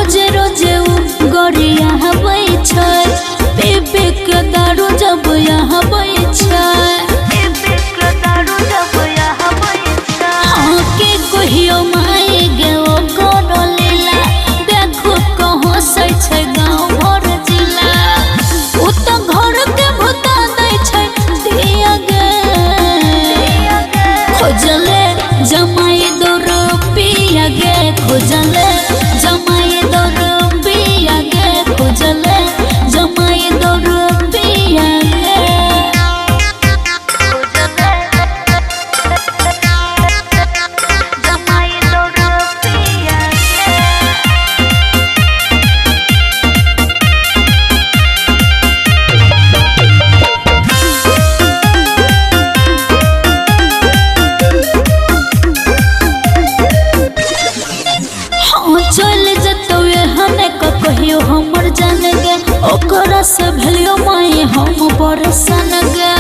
रोजे रोजे उ गरिया हबै छै, पी के दारू जब आबै छै। हाँ के कहियो माय गे ओ कोनो लीला, देखो कहाँ से छै गाँव भर जिला। उ तो घर के भुता दै छै दिया गे, खोजले जमाई दो रुपया गे, खोजले जमाई दो रुपया गे, खोजले जमाई दो रुपया गे। हाँ चल जतो एहने क कहियो हमर जान गे, ओकरा से भेलियो माई हम परेशान गे।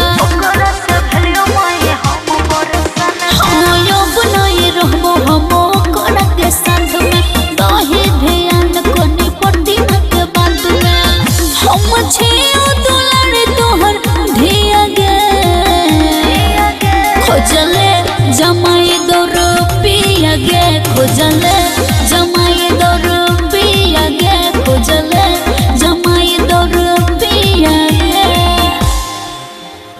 हाँ अब नहीं रहबो हम ओकरा के साथ में, दही ध्यान कोनी प्रतिमा के बात में। हम छियो दुलारी तोहर धिया गे, खोजले जमाई दो रुपया गे, खोजले।